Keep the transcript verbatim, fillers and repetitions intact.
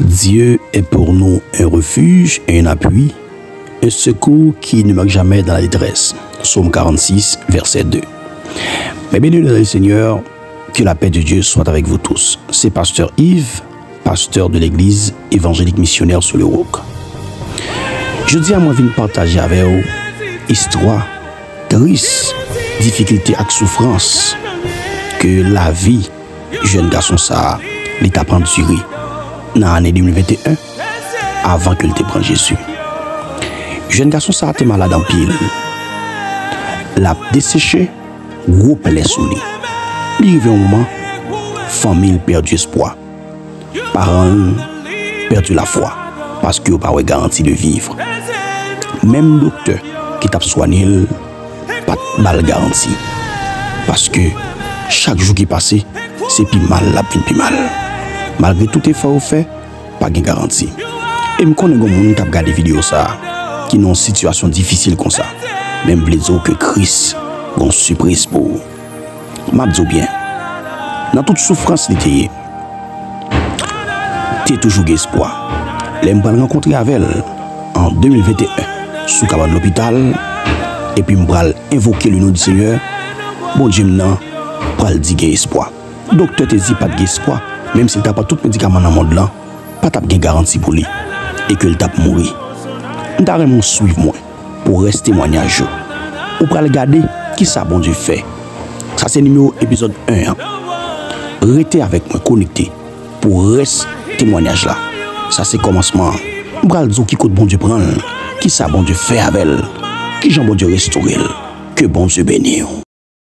Dieu est pour nous un refuge et un appui, un secours qui ne manque jamais dans la détresse. Psaume quarante-six, verset deux. Mes bien-aimés dans le Seigneur, que la paix de Dieu soit avec vous tous. C'est Pasteur Yves, pasteur de l'église évangélique missionnaire sou le Roc. Jodi a mwen vin pataje avè w istwa tris, difikilte ak soufrans ke lavi jèn gason sa a, li t ap andire nan ane de mil venteyen, avan ke l te pran Jezi. Jèn gason sa a te malad anpil. L ap deseche, gwo plè sou li. Li rive yon moman, fanmi l pèdi espwa. Paran l pèdi lafwa, paske yo pa wè garanti de viv. Menm doktè ki t ap swanye l pa t ba l garanti, paske chak jou ki pase, se pi mal l ap vin pi mal. Malgre tout efò yo fè, pa gen garanti. E m konnen gen moun k ap gade videyo sa a, ki nan yon sitiyasyon difisil konsa. Men m vle di w ke Kris gen yon sipriz pou ou. M ap di w byen, nan tout soufrans li te ye, te toujou gen espwa. Lè m pral rankontre avè l an de mil venteyen sou kabann lopital, epi m pral envoke le non du Senyè, Bondye m nan pral di gen espwa. Doktè te di pa t gen espwa, menm si l ta pran tout medikaman nan mond lan, pa t ap gen garanti pou li, e ke l t ap mouri. M ta renmen w swiv mwen pou rès temwanyaj yo. Ou pral gade kisa Bondye fè. Sa se nimewo epizòd en an. Rete avèk mwen konekte pou rès temwanyaj la. Sa se kòmansman an. M pral di w ki kote Bondye pran l, kisa Bondye fè avè l, kijan Bondye restore l. Ke Bondye beni w.